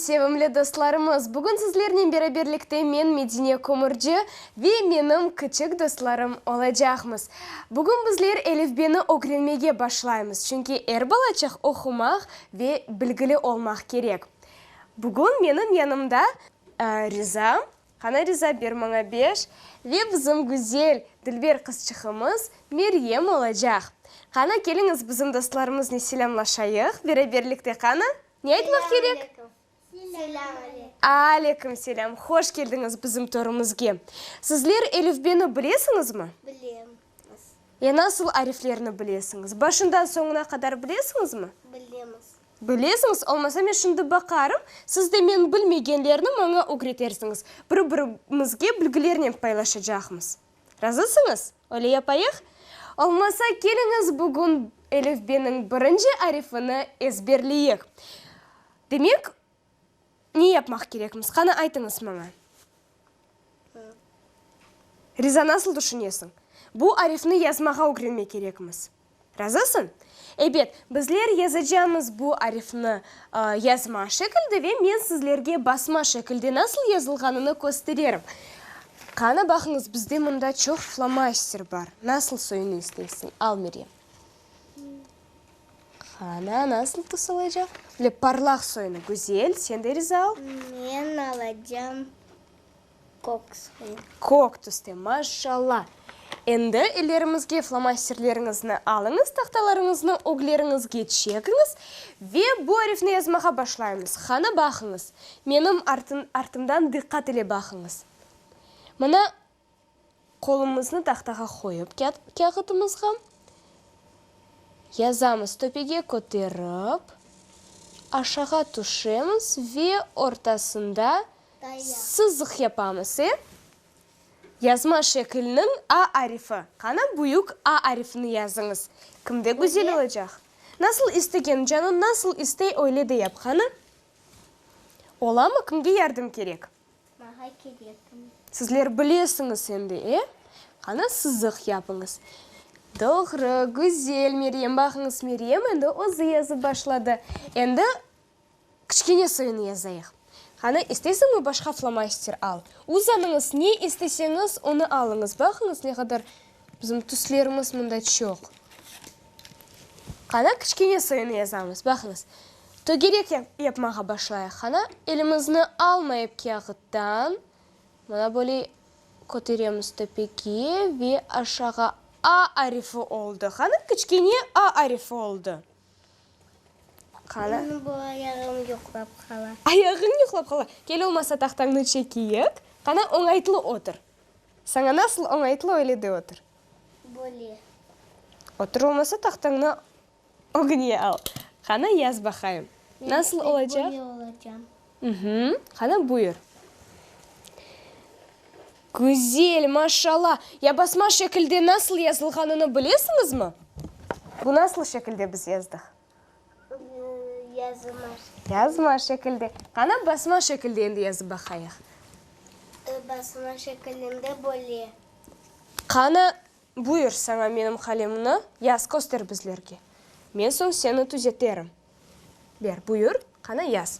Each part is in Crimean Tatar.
Sevimli dostlarımız! Bugün sizlernen beraberlikte men, Medine Kömürci, ve menim kiçik dostlarım olacaqmız. Bugün bizler elifbeni ögrenmege başlaymız, çünki er balaçıq oqumaq ve bilgili olmaq kerek. Bugün menim yanımda Riza, Qana Riza, ber maña beş, ve bizim güzel, dülber qızçığımız Meryem olacaq. Qana, keliñiz bizim dostlarımıznen selâmlaşayıq, beraberlikte qana, ne aytmaq kerek? Selâm aleyküm. Aleyküm selâm, hoş keldiñiz bizim törümizge. Sizler elifbeni bilesiñizmi? Bilemiz. Ya nasıl ariflerni bilesiñiz? Başından soñuna qadar bilesiñizmi? Bilemiz. Bilesiñiz, olmasa men şimdi baqarım, siz de men bilmegenlerni maña ögretersiñiz. Bir-birimizge bilgilernen paylaşacaqmız. Razısıñız? Öyle yapayıq? Olmasa keliñiz bugün elifbeniñ birinci arifini ezberleyik. Demek, ne yapmaq kerekmiz? Qani aytıñız maña. Riza, nasıl tüşünesiñ? Bu arifni yazmağa ögrenmek kerekmiz. Razısıñ? Ebet, bizler yazacamız bu arifni yazma şekilde ve men sizlerge basma şekilde nasıl yazılğanını köstererim. Qani, baqıñız, bizde mında çoq flomaster bar. Nasıl soyunı isteysiñ? Al, Meryem. Qana, nasıl tüs olacaq? Böyle parlaq soyunı, güzel. Sen de, Riza, al. Men alacam kök soyunı. Kök tüste, maşallah. Endi ellerimizge flomasterleriñizni alıñız, tahtalarıñıznı ögleriñizge çekiñiz ve bu arifni yazmağa başlaymız. Qana, baqıñız, menim artımdan diqqat ile baqıñız. Mına, Qolumıznı tahtağa qoyıp kâğıtımızğa yazamız, töpege köterip, aşağa tüşemiz ve ortasında sızıq yapamız, e. Yazma şekiliniñ A arifi. Qana, büyük A arifini yazıñız. Kimde güzel olacaq? Nasıl istegen canı nasıl istey, öyle de yap. Qana? Olamı? Kimge yardım kerek? Mağa kerekim. Sizler bilesiñiz endi, e? Qana, sızıq yapıñız. Doğru, güzel, Meryem. Baqıñız, Meryem endi özü yazıp başladı. Endi kiçkene soyunı yazayıq. Qana, isteysiñmi, başqa flomaster al. Uzanıñız, ne isteseñiz, onı alıñız. Baqıñız, ne qadar bizim tüslerimiz mında çoq. Qana, kiçkene soyunı yazamız. Baqıñız. Tögerek yapmağa başlayıq. Qana, elimizni almayıp kâğıttan, mına böyle köteremiz töpege ve aşağa A arifi oldı. Qana, kiçkene A arifi oldı. Qana. Menim bu ayağım yuqlap qala. Ayağıñ yuqlap qala? Kel, olmasa tahtañnı çekeyik. Qana, oñaytlı otur. Saña nasıl oñaytlı, öyle de otur. Böyle. Otur, olmasa tahtañnı Ögüne al. Qana, yaz baqayım. Nasıl olacaq? Men böyle olacam. Uhü. Qana, buyur. Güzel, maşallah. Ya basma şekilde nasıl yazılğanını bilesiñizmi? Bu nasıl şekilde biz yazdıq? Yazma şekilde. Yazma şekilde. Qana, basma şekilde endi yazıp baqayıq. Basma şekilinde böyle. Qana, Buyur, saña menim qalemni, yaz, köster bizlerge. Men soñ seni tüzeterim. Ber, buyur, qana yaz.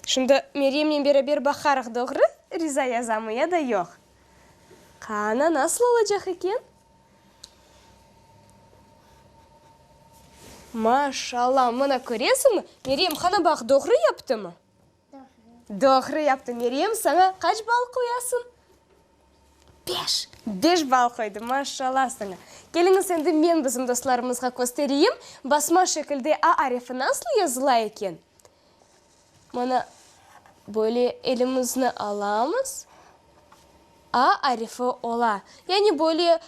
Şimdi Meryemnen beraber baqarıq, doğru Riza yazamı ya da yoq. Qana, nasıl olacaq eken? Maşallah, mına köresiñmi, Meryem, qana baq, doğru yaptımı? Doğru. Doğru yaptı. Meryem, saña qaç bal qoyasıñ? Beş. Beş bal qoydı, maşallah saña. Keliñiz, endi men bizim dostlarımızğa köstereyim, basma şekilde A arifi nasıl yazıla eken. Mına, böyle elimizni alamız, A arifi ola. Yani böyle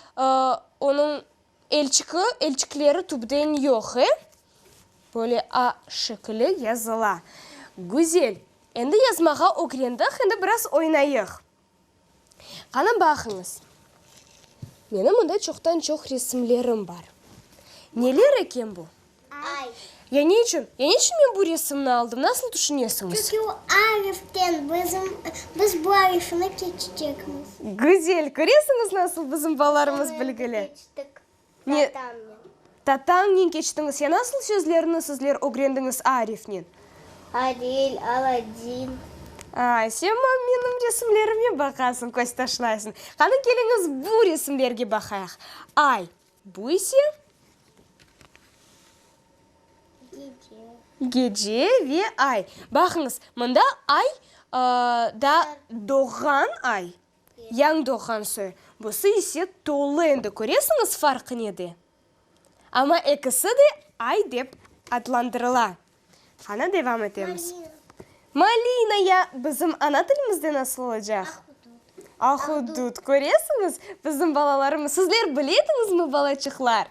onıñ Elçiki, elçikleri tübden yoq, e? Böyle A şekli yazıla. Güzel. Endi yazmağa ögrendik, endi biraz oynayıq. Qana, baqıñız. Menim mında çoqtan-çoq resimlerim bar. Neler eken bu? Ay. Ya ne içün? Ya ne içün men bu resimni aldım? Nasıl tüşünesiñiz? Çünki o ariften bizim, biz bu arifni keçecekmiz. Güzel! Köresiñiz, nasıl bizim balalarımız bilgili? Biz keçtik tatamnen. Tatañnen keçtiñiz. Ya nasıl sözlerni sizler ögrendiñiz arifnen? Ariel, Aladin. A, sen menim resimlerime baqasıñ, köz taşlaysıñ. Qani, keliñiz bu resimlerge baqayıq. Ay, bu ise? Gece. Gece ve ay. Baqıñız, mında ay, daa doğğan ay, yañı doğğan soyu. Busı ise tolu endi, köresiñiz farqı nede? Amma ekisi de ay dep adlandırıla. Qana devam etemiz. Malina ya bizim ana tilimizde nasıl olacaq? Ahudut. Köresiñiz, bizim balalarımız. Sizler bilediñizmi, balaçıqlar?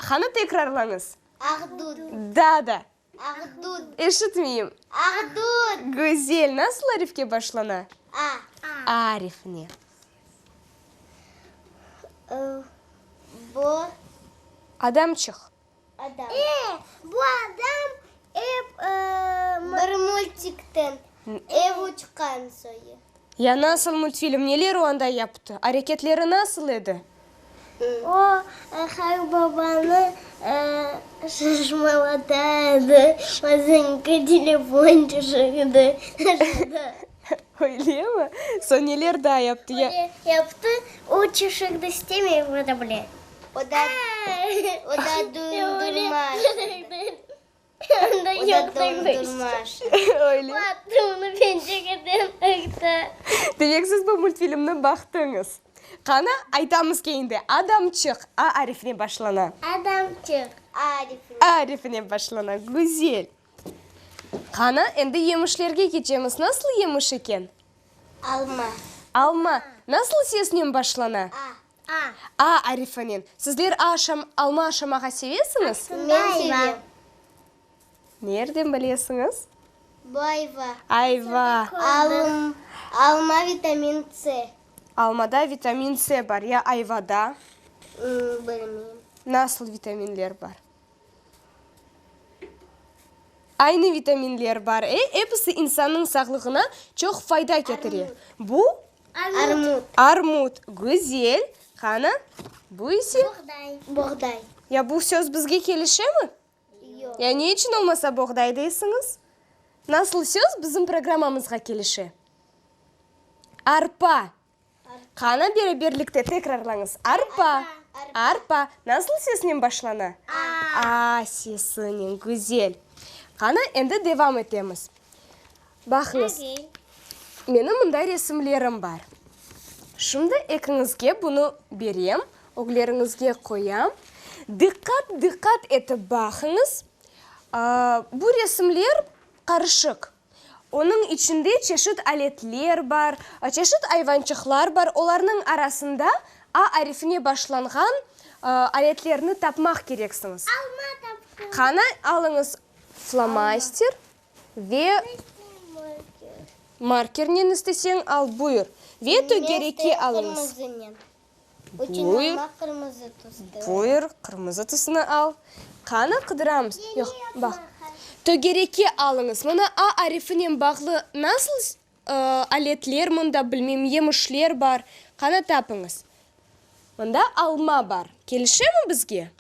Qana tekrarlañız. Ahdut. Da, da. Ahdut. Eşitmeyim. Ahdut. Güzel. Nasıl arifke başlana? A. A arifine. Bu. Adamçıq. Adam. E, bu adam ep bir multikten ev uçqan soyu. Ya nasıl multfilm? Neler o anda yaptı? Areketleri nasıl edi? O, qartbabanı şaşmalata edi, mazenki telefon tüşürdi. Öylemi? Soñ neler daa yaptı? Ya. Yaptı, o tüşürdi, istemey o da bile. O da, o da dondurma. O da dondurma. Öyle. Attı onı pencereden ırttı. Demek siz bu multfilmni baqtıñız. Qani, aytamız keyinde, Adamçıq, A arifine başlana. Adamçıq, A arifine. A arifine başlana, güzel. Qani, endi yemişlerge keçemiz. Nasıl yemiş eken? Alma. Alma. Nasıl sesnen başlana? A. A arifinen. Sizler A aşam, alma aşamağa sevesiñiz? Men sevem. Nereden bilesiñiz? Bu ayva. Ayva. Alım, alma vitamin C. Almada vitamin C bar, ya ayvada? Bilmeyim. Nasıl vitaminler bar? Aynı vitaminler bar, e? Episi insannıñ sağlığına çoq fayda ketire. Bu? Armut. Armut. Güzel. Qani, bu ise? Boğday. Boğday. Ya bu söz bizge kelişemi? Yoq. Ya ne içün olmasa boğday deysiñiz? Nasıl söz bizim programmamızğa kelişe? Arpa. Qani, beraberlikte tekrarlañız. Arpa. Arpa. Nasıl sesnen başlana? A. A sesinen. Güzel. Qani, endi devam etemiz. Baqıñız, menim mında resimlerim bar. Şimdi ekiñizge bunı berem, ögleriñizge qoyam. Diqqat, diqqat etip baqıñız. Bu resimler qarışıq. Onıñ içinde çeşit aletler bar, çeşit ayvançıqlar bar. Olarnıñ arasında A arifine başlanğan aletlerni tapmaq kereksiñiz. Alma taptım. Qana, alıñız flomaster ve markernen isteseñ al, buyur. Ve tögereke alıñız. Buyur, buyur, qırmızı tüsüni al. Qani, qıdıramız? Yoq, baq. Tögereke alıñız. Mına A arifinen bağlı nasıl aletler mında, bilmeyim, yemişler bar. Qani, tapıñız. Mında alma bar. Kelişemi bizge?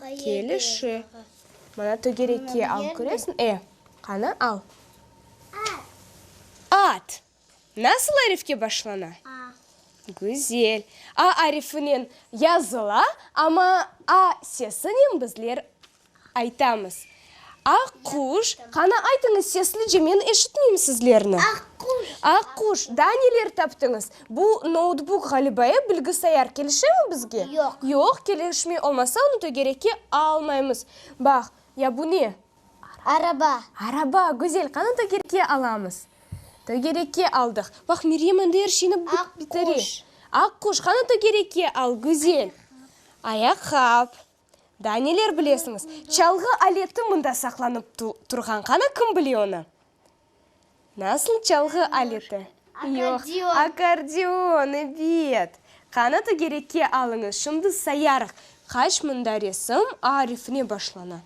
Kelişe. Mına tögereke al, köresiñ? E, qani, al. At. Nasıl arifke başlana? A. Güzel. A arifinen yazıla, amma A sesinen bizler aytamız. Aq quş. Qani, aytıñız seslice, men eşitmeyim sizlerni. Aq quş. Aq quş. Daa neler taptıñız? Bu noutbuk ğaliba, e, bilgisayar kelişemi bizge? Yoq. Yoq, kelişmey. Olmasa, onı tögerekke almaymız. Baq, ya bu ne? Araba. Araba, güzel. Qani tögerekke alamız? Tögerekke aldıq. Baq, Meryem endi er şeyni bitire. Aq quş. Aq quş. Qani tögerekke al, güzel. Ayaqqap. Daa neler bilesiñiz? Çalğı aleti mında saqlanıp turğan. Qani, kim bile onı? Nasıl çalğı aleti? Yoq. Akkordeon, ebet. Qani, tögerekke alıñız. Şimdi sayarıq. Qaç mında resim A arifine başlana?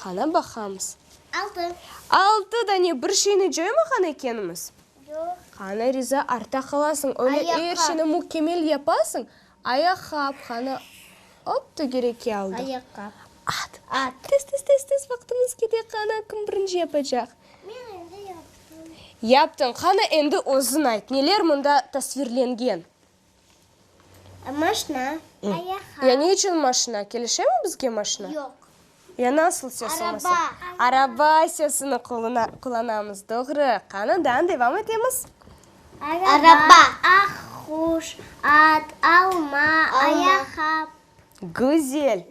Qani, baqamız. Altı. Altı dane. Bir şeyni coymağan ekenmiz? Yoq. Qani, Riza, artta qalasıñ. Öyle er şeyni mükemmel yapasıñ. Ayaqqap, qani, op, tögerekke aldıq. Ayaqqap. At. At. Tez, tez, tez, tez, vaqtımız kete, qana, kim birinci yapacaq? Men endi yaptım. Yaptıñ. Qana, endi özüñ ayt, neler mında tasvirlengen? Maşna, ayaqa. Ya ne içün maşna? Kelişemi bizge maşna? Yoq. Ya nasıl ses olmasa? Araba. Araba sesini qullanamız, doğru. Qana, daa devam etemiz. Araba. Aqquş, at, alma, ayaqqap. Güzel.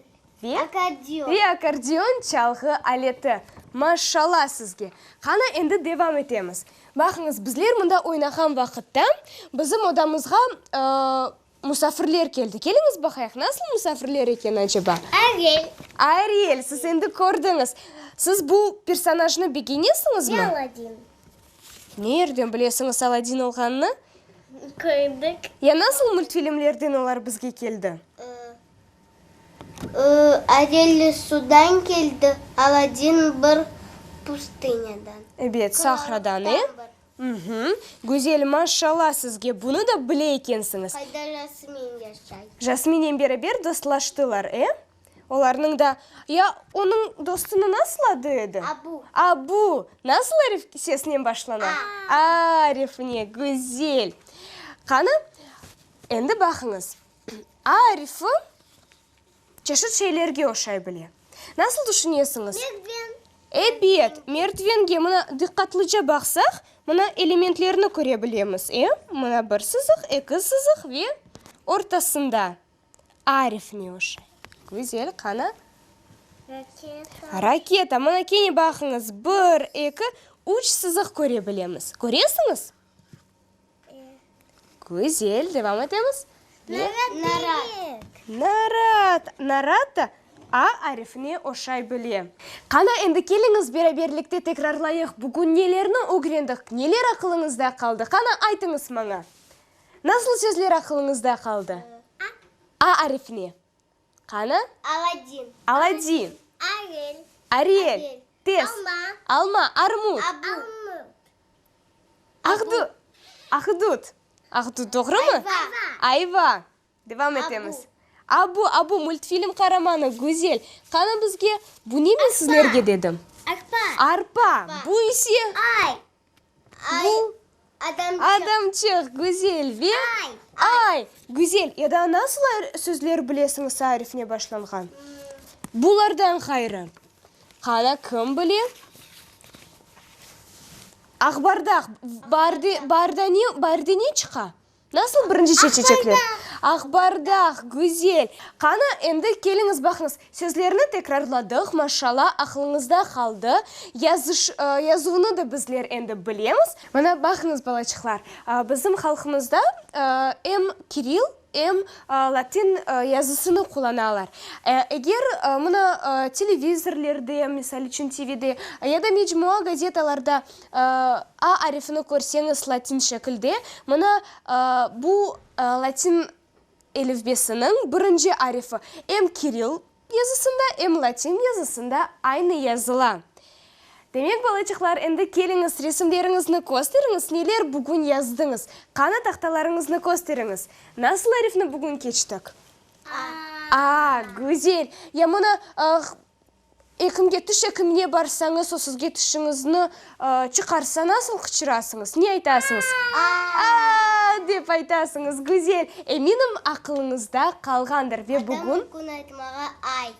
Ve? Akkordeon. Ve akkordeon çalğı aleti. Maşşalla sizge. Qana, endi devam etemiz. Baqıñız, bizler mında oynağan vaqıtta bizim odamızğa musafirler keldi. Keliñiz baqayıq, nasıl musafirler eken aceba? Ariel. Ariel, siz endi kördiñiz. Siz bu personajnı begenesiñizmi? Ve Aladin. Ne yerden bilesiñiz Aladin olğanını? Kördik. Ya nasıl multfilmlerden olar bizge keldi? Ariel sudan keldi, Aladin bir pustınyadan. Ebet, sahradan, e? Güzel, maşşalla sizge, bunı da bile ekensiñiz. Qayda Jasmin yaşay? Jasminen beraber dostlaştılar, e? Olarnıñ da, ya onıñ dostunıñ nasıl adı edi? Abu. Abu. Nasıl arif sesnen başlana? A. A arifine, güzel. Qani, endi baqıñız. A arifi çeşit şeylerge oşay bile. Nasıl tüşünesiñiz? Merdiven. Ebet, merdivenge. Mına, diqqatlıca baqsaq, mına elementlerni köre bilemiz, e? Mına bir sızıq, eki sızıq ve ortasında A arifine oşay. Güzel, qana? Raketa. Raketa. Mına kene baqıñız, bir, eki, üç sızıq köre bilemiz. Köresiñiz? Güzel, devam etemiz. Narat. Narat. Narat da A arifine oşay bile. Qana, endi keliñiz beraberlikte tekrarlayıq, bugün nelerni ögrendik, neler aqılıñızda qaldı? Qana, aytıñız maña. Nasıl sözler aqılıñızda qaldı? A. A arifine. Qani? Aladin. Aladin. Ariel. Ariel. Tez. Alma. Alma, armut. Abu. Armut. Ahdut. Ahdut. Ahdut, doğrumı? Ayva. Ayva. Devam etemiz. Abu. Abu, multfilm qaramanı, güzel. Qani bizge, bu ne men sizlerge dedim? Arpa. Arpa. Bu ise? Ay. Ay. Adamçıq. Adamçıq, güzel. Ve? Ay. Ay. Güzel. Ya daa nasıl sözler bilesiñiz A arifine başlanğan? Bulardan ğayrı, qana kim bile? Aqbardaq. Baarde, baarda ne, baarde ne çıqa? Nasıl birinci çeçekler? Aqbardaq, güzel. Qana, endi keliñiz, baqıñız, sözlerni tekrarladıq, maşşalla, aqlıñızda qaldı. Yazış, yazuvnı da bizler endi bilemiz. Mına, baqıñız, balaçıqlar, bizim halqımızda em kirill, em latin yazısını qullanalar. Eger, mına, televizorlerde, misal içün, TVde, ya da mecmua gazetalarda A arifini körseñiz latin şekilde, mına bu latin elifbesiniñ birinci arifi em kirill yazısında, em latin yazısında aynı yazıla. Demek, balaçıqlar, endi keliñiz, resimleriñizni kösteriñiz, neler bugün yazdıñız? Qana tahtalarıñıznı kösteriñiz. Nasıl arifni bugün keçtik? A. A, güzel. Ya mına Ekimge, tiş ekimine barsañız, o sizge tişiñizni çıqarsa, nasıl qıçırasıñız, ne aytasıñız? A-a-a! Dep aytasıñız. Güzel! Eminim, aqılıñızda qalğandır ve bugün. Adam mümkün aytmağa ay.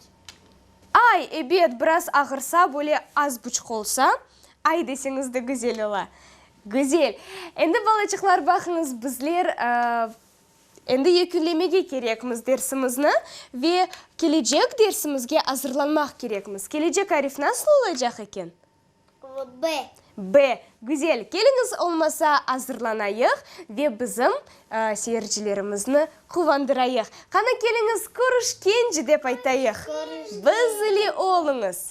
Ay, ebet, biraz ağırsa, böyle az buçuq olsa, ay deseñiz de güzel ola. Güzel! Endi, balaçıqlar, baqıñız, bizler Endi yekünlemege kerekmiz dersimizni ve kelecek dersimizge azırlanmaq kerekmiz. Kelecek arif nasıl olacaq eken? B. B. Güzel. Keliñiz olmasa azırlanayıq ve bizim seyircilerimizni quvandırayıq. Qana keliñiz körüşkence dep aytayıq. Körüşkence. Biz ile oluñız.